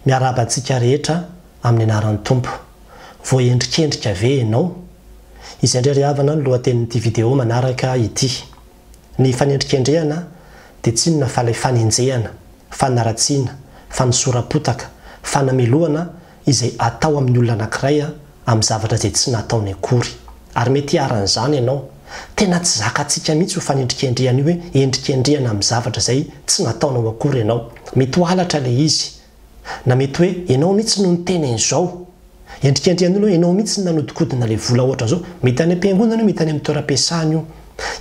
Miarahaba antsika rehetra amin'ny anaran'ny Tompo. Voaendrikendrika ve ianao? Izay indray ry havana no lohatenin'ity video manaraka ity. Ny fanendrikendrehana dia tsy inona fa ilay fanenjehana, fanaratsiana, fanosoram-potaka, fanamelohana izay atao amin'ny olona anankiray amin'ny zavatra izay tsy nataony akory. Ary mety hiharan'izany ianao. Tena tsy zakantsika mihitsy io fanendrikendrehana io hoe endrikendrehana amin'ny zavatra izay tsy nataonao akory ianao. Mety ho halatra ilay izy. Na mety hoe ianao mihitsy no niteny an'izao. Endrikendrehan'olona hoe ianao mihitsy no nanodikodina ilay vola ohatran'izao. Mety any am-piangonana io, mety any amin'ny toeram-piasana io.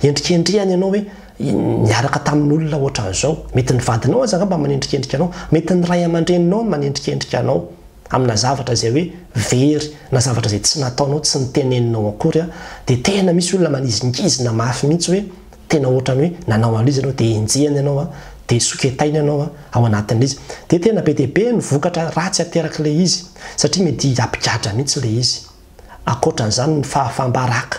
Endrikendrehana ianao hoe niaraka tamin'olona ohatran'izao. Mety ny vadinao aza angamba manendrikendrika anao. Mety ny ray aman-dreninao no manendrikendrika anao amina zavatra izay hoe very na zavatra izay tsy nataonao, tsy niteneninao akory. Dia tena misy olona manizingizina mafy mihitsy hoe tena ohatran'ny hoe nanao an'ilay izy ianao dia enjehina ianao, dia soketaina ianao ao anatin'ilay izy. Dia tena be dia be ny vokatra ratsy aterak'ilay izy satria mety hampigadra mihitsy ilay izy. Ankoatran'izany ny fahafaham-baraka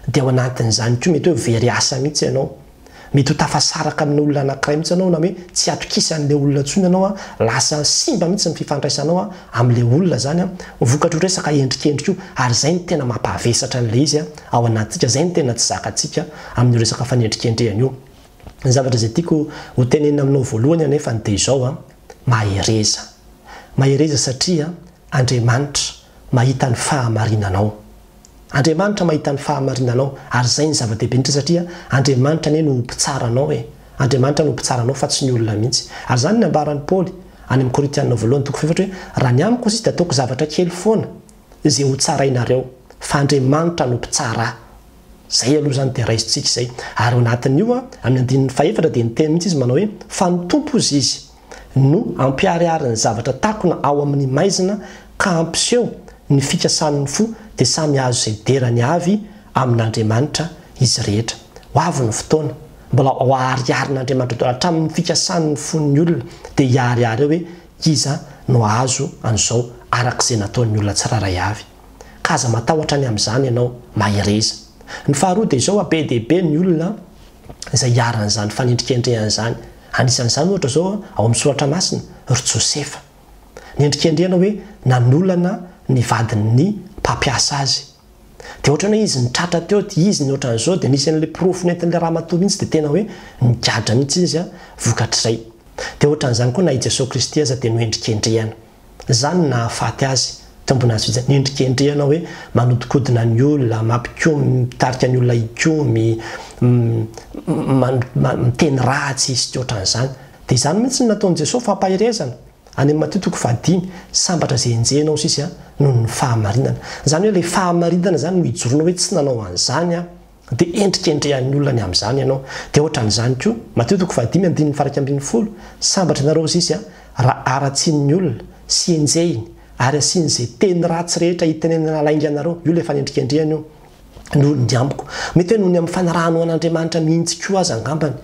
dia ao anatin'izany koa mety hoe very asa mihitsy ianao. Mety ho tafasaraka amina olona anankiray mihitsy ianao na hoe tsy atokisan'ilay olona intsony ianao, lasa simba mihitsy ny fifandraisanao amin'ilay olona izany vokatr'io resaka endrikendrika io ary izay no tena mampahavesatra an'ilay izy ao anatintsika, izay no tena tsy zakantsika amin'io resaka fanendrikendrehana io. Ny zavatra izay tiako ho tenenina aminao voalohany anefany dia izao, mahereza. Mahereza satria Andriamanitra mahita ny fahamarinanao. Andriamanitra mahita ny fahamarinanao ary izay ny zava-dehibe indrindra satria Andriamanitra anie no ho mpitsara anao e! Andriamanitra no ho mpitsara anao fa tsy ny olona mihitsy. Ary izany no nambaran'i Paoly any amin'ny Korintianina voalohany toko fahefatra hoe raha ny amiko hozy izy dia ataoko zavatra kely foana izay ho tsarainareo fa Andriamanitra no mpitsara ahy. Izay aloha izany dia raisintsika izay. Ary ao anatin'io amin'ny andininy fahefatra dia niteny mihitsy izy manao hoe fa ny Tompo hozy izy no hampiharihary ny zavatra takona ao amin'ny maizina ka hampiseho ny fikasan'ny fo dia samy hahazo izay derany avy amin'Andriamanitra izy rehetra. Ho avy ny fotoana, mbola ho ahariharin'Andriamanitra daholo hatramin'ny fikasan'ny fon'ny olona dia hiharihary eo hoe iza no hahazo an'izao araka izay nataon'ny olona tsirairay avy. Ka aza matahotra ny amin'izany ianao, mahereza. Ny faharoa dia izao, be dia be ny olona izay iharan'izany fanendrikendrehana izany. Anisan'izany ohatra izao ao amin'ny soratra masina, ry Josefa. Nendrikendrehana hoe nanolana ny vadin'ny mpampiasa azy. Dia ohatran'ny hoe izy nitratra teo, dia izy ny ohatran'izao, dia nisy an'ilay porofo nentin'ilay ramatoa mihitsy dia tena hoe nigadra mihitsy izy vokatr'izay. Dia ohatran'izany koa na i Jesoa Kristy aza dia noendrikendrehana. Izany no nahafaty azy teo ambony hazo fijaliana. Nendrikendrehana hoe manodinkodina ny olona, mampikomy, mitarika ny olona hikomy, miteny ratsy sy ty ohatran'izany. Dia izany mihitsy no nataon'i Jesoa fampaherezana. Any amin'ny Matio toko fahadimy, sambatra izay enjehina hoy sisa noho ny fahamarinana. Izany hoe ilay fahamarinana izany no ijoroana hoe tsy nanao an'izany aho. Dia endrikendrehan'ny olona ny amin'izany ianao. Dia ohatran'izany koa, Matio toko fahadimy andininy faha-11, Sambatra ianareo hoy Izy, raha haratsian'ny olona, sy enjehiny, ary asiany izay teny ratsy rehetra hitenenana lainga anareo, io ilay fanendrikendrehana io, noho ny amiko. Mety hoe noho ny amin'ny fanarahanao an'Andriamanitra mihitsy koa aza angambany,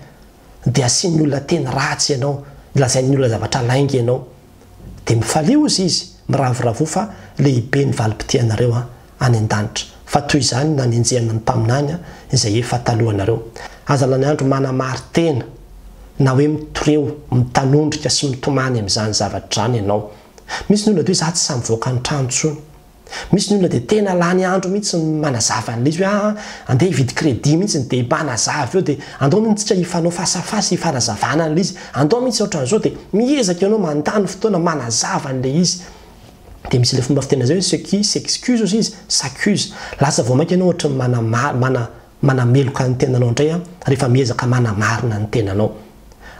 dia asian'ny olona teny ratsy ianao, lazain'ny olona zavatra lainga ianao. Dia mifalia hozy izy, miravoravoa fa lehibe ny valim-pitianareo any an-danitra, fa toy izany no nanenjehana ny mpaminany izay efa talohanareo. Aza lany andro manamari-tena, na hoe mitoreo, mitanondrika sy mitomany amin'izany zavatra izany ianao. Misy ny olona dia hoe za tsy sahy mivoaka ny trano intsony. Misy ny olona dia tena lany andro mihitsy manazava an'ilay izy hoe aa andeha hividy crédit mihitsy dia manazava eo dia andao mihitsy tsika hifanao face à face hifanazavana an'ilay izy, andao mihitsy ohatran'izao dia miezaka ianao mandany fotoana manazava an'ilay izy. Dia misy ilay fomba fiteny izay hoe ce qui s'excuse hozy izy s'accuse. Lasa vao mainka ianao ohatran'ny mana mana manameloka ny tenanao indray an rehefa miezaka manamarina ny tenanao.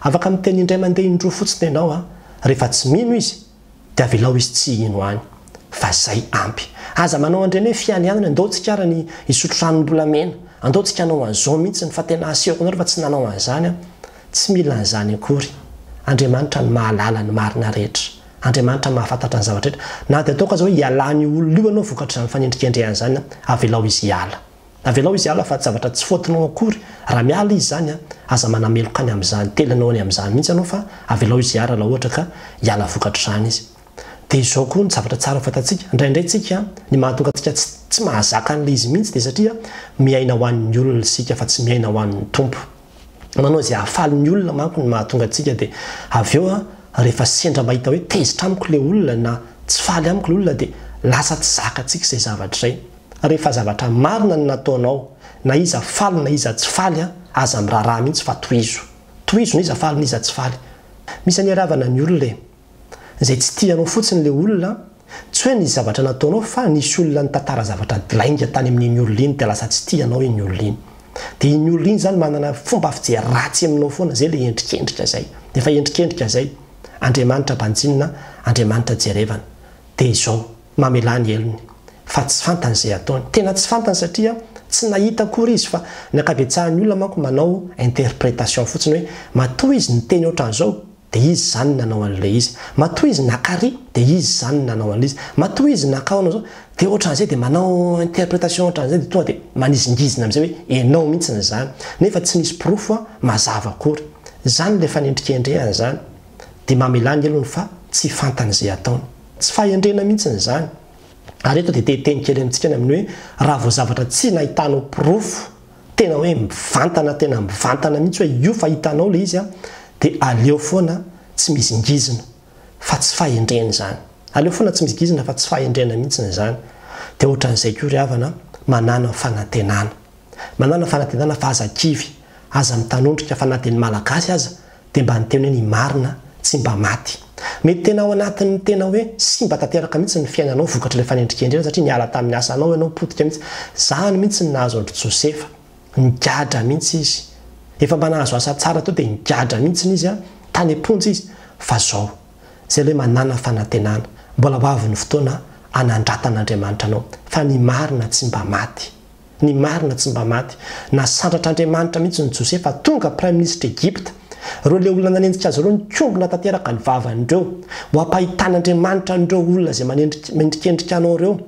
Afaka miteny indray mandeha indroa fotsiny ianao an rehefa tsy mino izy dia avelao izy tsy hino any fa zay ampy. Aza manao an'ireny hoe fianianana andao tsika ary ny hisotro ranom-bolamena, andao tsika hanao an'izao mihitsiny fa tena asehoko anareo fa tsy nanao an'izany aho. Tsy mila an'izany akory. Andriamanitra no mahalala ny marina rehetra. Andriamanitra mahafantatra ny zavatra rehetra. Na dia ataoko aza hoe hialan'io olona io ianao vokatr'izany fanendrikendrehana izany, avelao izy hiala. Avelao izy hiala fa zavatra tsy faute-nao akory. Raha miala izy izany an, aza manameloka any amin'izany tenanao any amin'izany mihitsy ianao fa avelao izy hiara raha ohatra ka hiala vokatr'izany izy. Dia izao koa ny zavatra tsara ho fantatsika, indraindray tsika, ny mahatonga antsika tsy tsy mahazaka an'ilay izy mihitsy dia satria miaina ho an'ny olona isika fa tsy miaina ho an'ny Tompo. Manao izay hahafaly ny olona manko no mahatonga antsika dia avy eo an, rehefa sendra mahita hoe tezitra amiko ilay olona na tsy faly amiko ilay olona dia lasa tsy zakantsika izay zavatra izay. Rehefa zavatra marina no nataonao, na iza faly na iza tsy faly an, aza miraharaha mihitsy fa tohizo. Tohizo na iza faly na iza tsy faly. Misy anie ravana ny olona e. Izay tsy tia anao fotsiny ilay olona, tsy hoe nisy zavatra nataonao fa nisy olona nitantara zavatra lainga tany amin'iny olona iny dia lasa tsy tia anao iny olona iny. Dia iny olona iny izany manana fomba fijery ratsy aminao foana, izay ilay endrikendrika izay. Efa endrikendrika izay. Andriamanitra banjinina, Andriamanitra jerevana. Dia izao, mamelà ny helony. Fa tsy fantany izay ataony. Tena tsy fantany satria tsy nahita akory izy fa ny ankabetsahan'ny olona manko manao interprétation fotsiny hoe matoa izy niteny ohatran'izao dia izy izany no nanao an'ilay izy. Matoa izy naka ary dia izy izany no nanao an'ilay izy. Matoa izy naka ao izao dia ohatran'izay dia manao interprétation ohatran'izay dia tonga dia manizingizina amin'izay hoe ianao mihitsy izany. Nefa tsy nisy porofo mazava akory. Izany ilay fanendrikendrehana izany. Dia mamelà ny helony fa tsy fantany izay ataony. Tsy fahendrena mihitsy izany. Ary eto dia te hiteny kely amintsika ny amin'ny hoe raha vao zavatra tsy nahitanao porofo tena hoe mivantana tena mivantana mihitsy hoe io fa hitanao ilay izy an, dia aleo foana tsy mihizingizina fa tsy fahendrena izany. Aleo foana tsy mihizingizina fa tsy fahendrena mihitsy izany. Dia ohatran'izay koa ry havana, manàna fanantenana. Manàna fanantenana fa aza kivy, aza mitanondrika fa na dia ny Malagasy aza dia mba niteny hoe ny marina tsy mba maty. Mety tena ao anatin'ny tena hoe simba tanteraka mihitsy ny fiainanao vokatr'ilay fanendrikendrena satria niala tamin'ny asanao ianao, potika mihitsy. Zany mihitsy no nahazo an-dry Josefa. Nigadra mihitsy izy. Efa mba nahazo asa tsara teo dia nigadra mihitsy izy an, tany am-ponja izy. Fa zao, zay ilay hoe manàna fanantenana. Mbola ho avy ny fotoana hanandratan'Andriamanitra anao. Fa ny marina tsy mba maty. Ny marina tsy mba maty. Nasandratr'Andriamanitra mihitsy ny Josefa tonga praiminisitra Egypta. Ireo ilay olona nanenjika azy ireo nikombona tanteraka ny vavan'ireo. Ho ampahitan'Andriamanitra an'ireo olona izay manendrikendrika anao ireo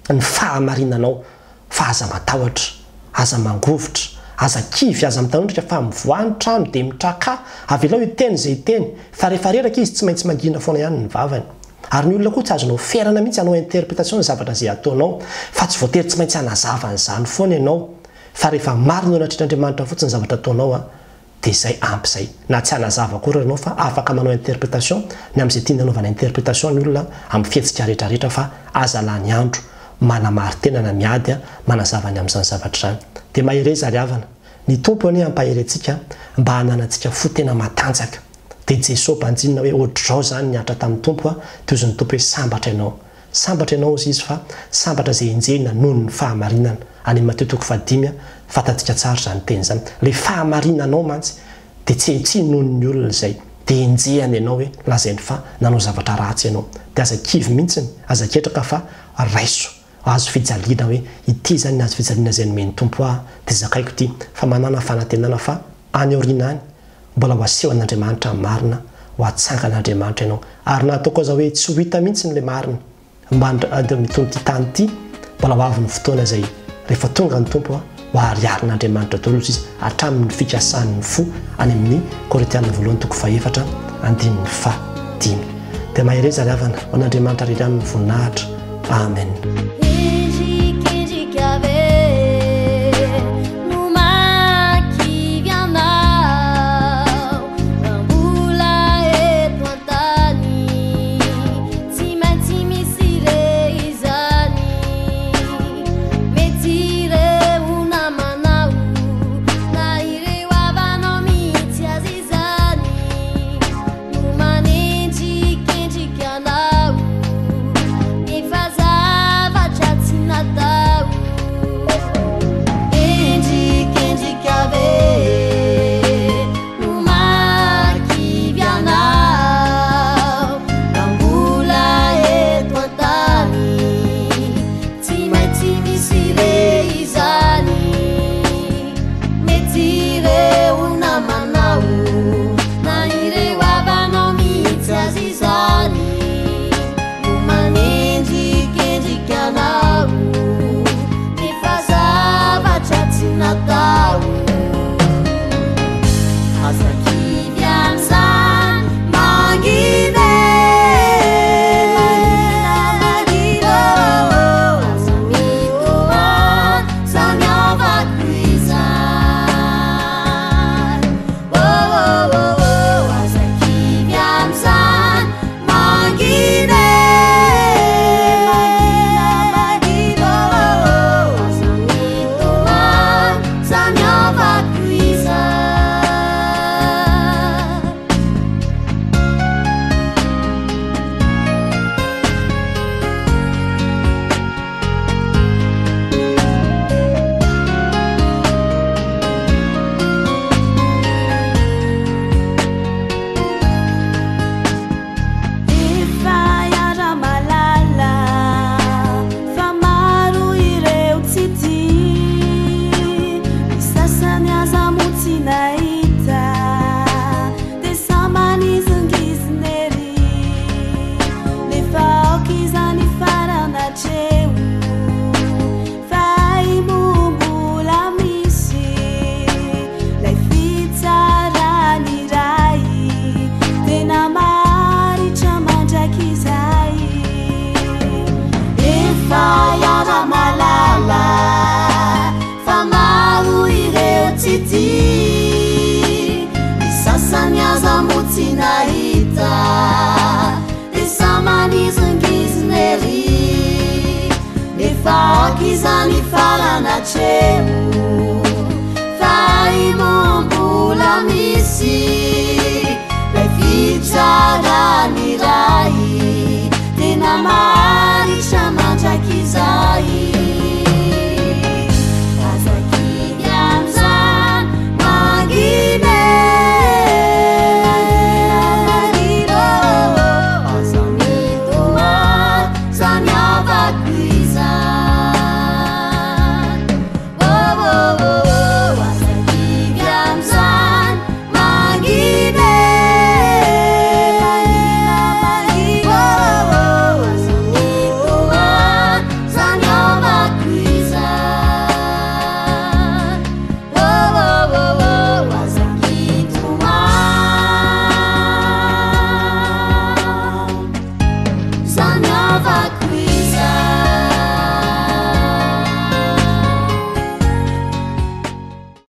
ny fahamarinanao. Fa aza matahotra. Aza mangovitra. Aza kivy, aza mitanondrika fa mivoaha ny trano dia mitrakà. Avelao hiteny izay hiteny. Fa rehefa reraka izy tsy maintsy mangina foana ihany ny vavany. Ary ny olona koa tsy azonao ferana mihitsy hanao interpretation ny zavatra izay ataonao fa tsy voatery tsy maintsy hanazava an'izany foana ianao fa rehefa marina eo anatrehan'Andriamanitra fotsiny ny zavatra ataonao an dia izay ampy izay na tsy hanazava akory ary ianao fa afaka manao interpretation ny amin'izay tiany hanaovana interpretation ny olona amin'ny fihetsika rehetra rehetra fa aza lany andro manamari-tena na miady an manazava ny amin'izany zavatra izany dia mahereza ry havana ny Tompo anie hampahery antsika mba hananantsika fo tena matanjaka Dia Jesoa banjinina hoe ohatr'izao izany nihatra tamin'ny Tompo a, dia hozy ny Tompo hoe sambatra ianao. Sambatra ianao hozy Izy fa sambatra izay enjehina noho ny fahamarinana. Any amin'ny Matio toko fahadimy a, fantatsika tsara izany teny izany. Ilay fahamarinanao mantsy dia tsy tsy inoan'ny olona izay. Dia enjehana ianao hoe lazainy fa nanao zavatra ratsy ianao. Dia aza kivy mihitsiny, aza ketraka fa raiso hazo fijaliana hoe ity izany ny hazo fijaliana izay nomen'ny Tompo ahy dia zakaiko ity fa manàna fanantenana fa any aoriana any mbola ho asehon'Andriamanitra ny marina, ho atsangan'Andriamanitra ianao ary na ataoko aza hoe tsy ho hita mihitsy ilay marina mandra miton'ity tany ity mbola ho avy ny fotoana izay rehefa tonga ny Tompo ho ahariharin'Andriamanitra daholo izy hatramin'ny fikasan'ny fo any amin'ny Korintiana voalohany toko fahefatra andininy fahadimy. Dia mahereza ry havana, ho an'Andriamanitra irery ihany ny voninahitra. Amen. Endrikendrika ve no mahakivy anao raha mbola eto an-tany tsy maintsy misy re izany mety ireo namanao na ireo havanao mihitsy aza izany no manendrikendrika anao nefa zavatra tsy nataonao. Salama.